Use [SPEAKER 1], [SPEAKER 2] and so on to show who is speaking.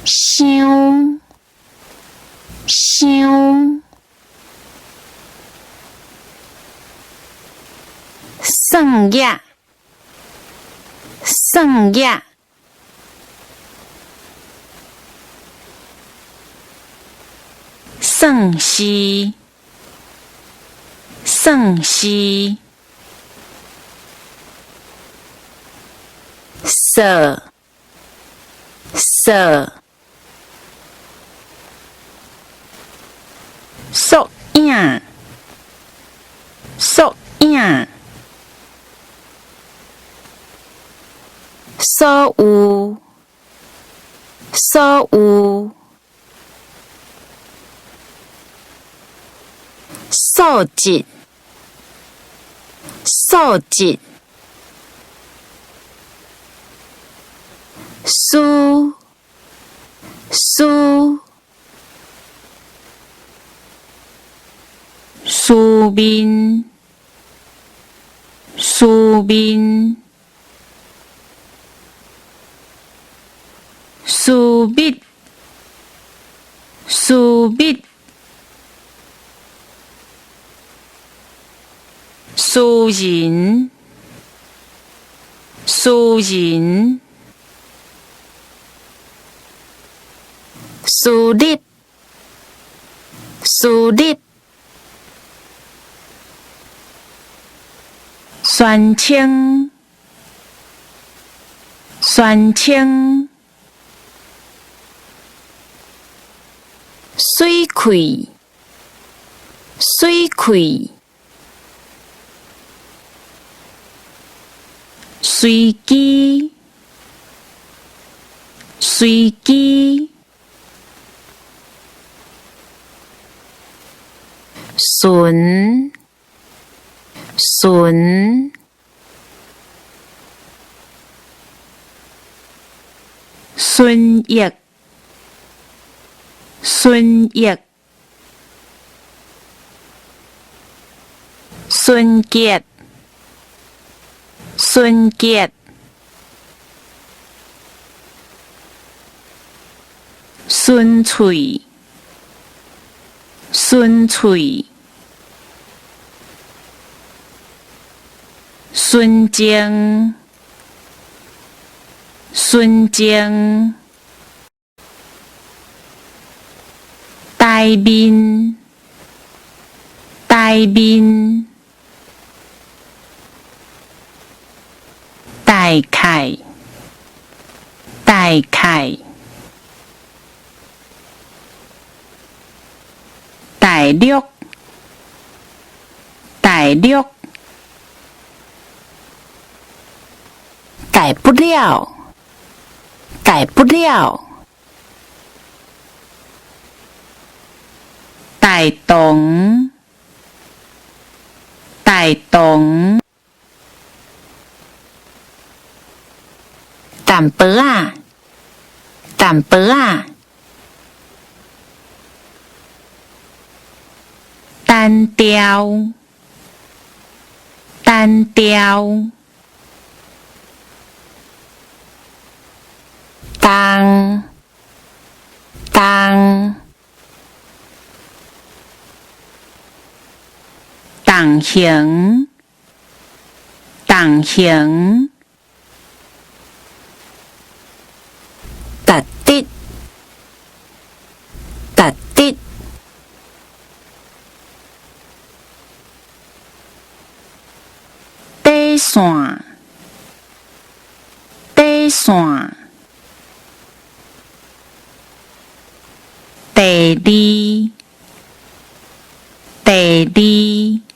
[SPEAKER 1] 傷，傷，算額，算額，算是，算是，索，索，索影，索影，所有，所有，素質，素質，輸，輸，書面，書面，私密，私密，私人，私人，私立，私立，宣稱，宣稱，媠氣，媠氣，隨機，隨機，巡，巡，損益，損益，純潔，純潔，純粹，純粹，純情，純情，台面，台面，大概，大概，大略，大略，大不了，大不了，大同，大同，淡薄仔，淡薄仔，單調，單調，重，重，重型，重型，值得，值得，底線，底線，第二，第二。